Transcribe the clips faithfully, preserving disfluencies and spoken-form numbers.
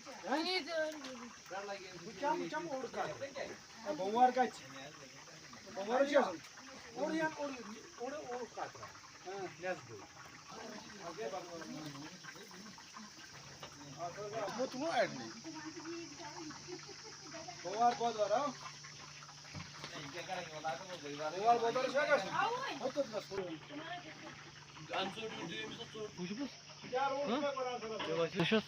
بہٕ چَمہٕ، بہٕ چَمہٕ اوٚڑ کَترٕ۔ ہے، بۄموار کَتہِ چھِ؟ بۄموار چھِ آسان۔ اوٚڑ یا اوٚڑ، اوٚڑ، اوٚڑ کَترٕ۔ ہاں۔ نٮ۪صبٕے۔ ہُمو تُلو اَڑنٕے۔ بۄموار بۄدوار، ہاں؟ بۄموار بۄدوار چھا گژھُن؟ ہُتھ کوٚت گژھُن؟ وٕچھ بہٕ۔ ژٕ چھُس۔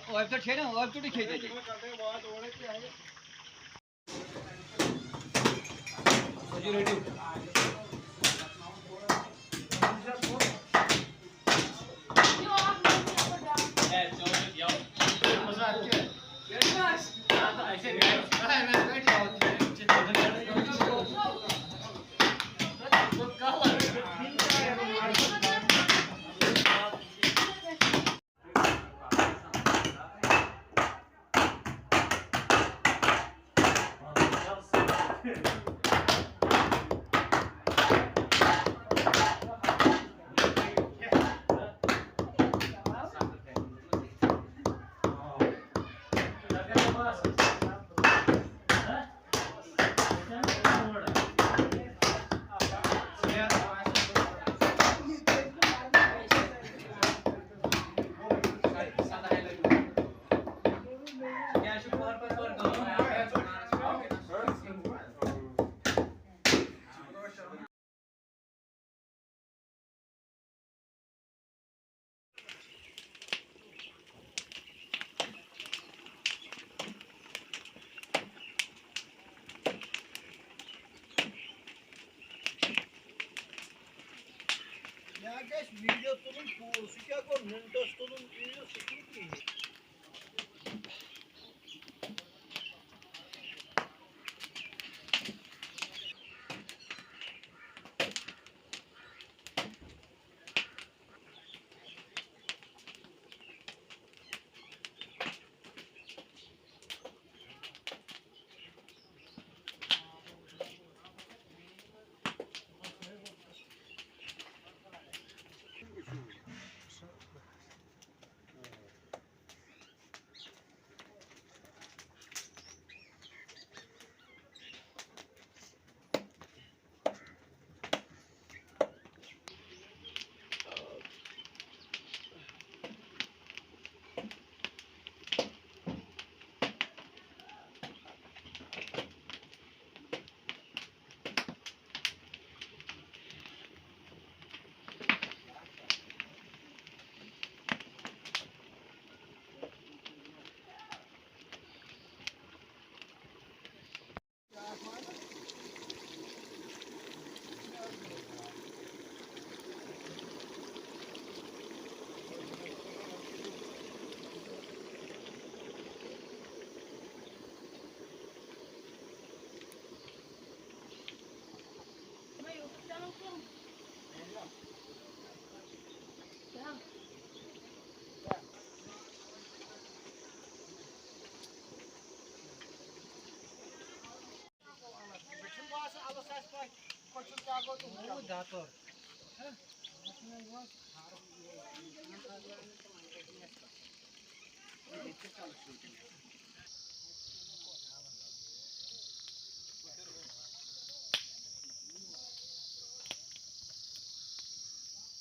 اوٚبہِ ژوٚٹ چھے نا، اوٚبہِ ژوٚٹٕے کھیٚیہِ ژےٚ۔ مےٚ گژھِ ویٖڈیو تُلُن پوٗرٕ، سُہ کیٛاہ گوٚو مِنٹَس تُلُن ویٖڈیو، سُہ چھُنہٕ کِہیٖنۍ۔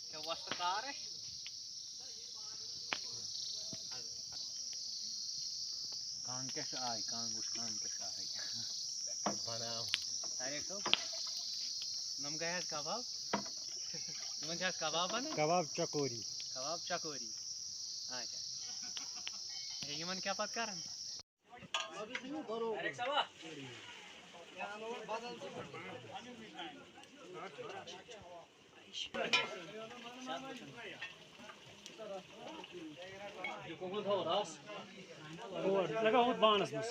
کیٛاہ وۄستہٕ کار اَسہِ؟ کانٛگ کیٛاہ چھِ آے؟ کانٛگ وٕچھ، کانٛگ کیٛاہ چھِ آے؟ بناو۔ طاریق صٲب، نۄم گٔے حظ کباب۔ یِمن چھِ حظ کباب بنان؟ کباب چکوری۔ کباب چکوری۔ اچھا۔ اچھا، یِمن کیٛاہ پتہٕ کران؟ اور لگاو ہُتھ بانَس منٛز۔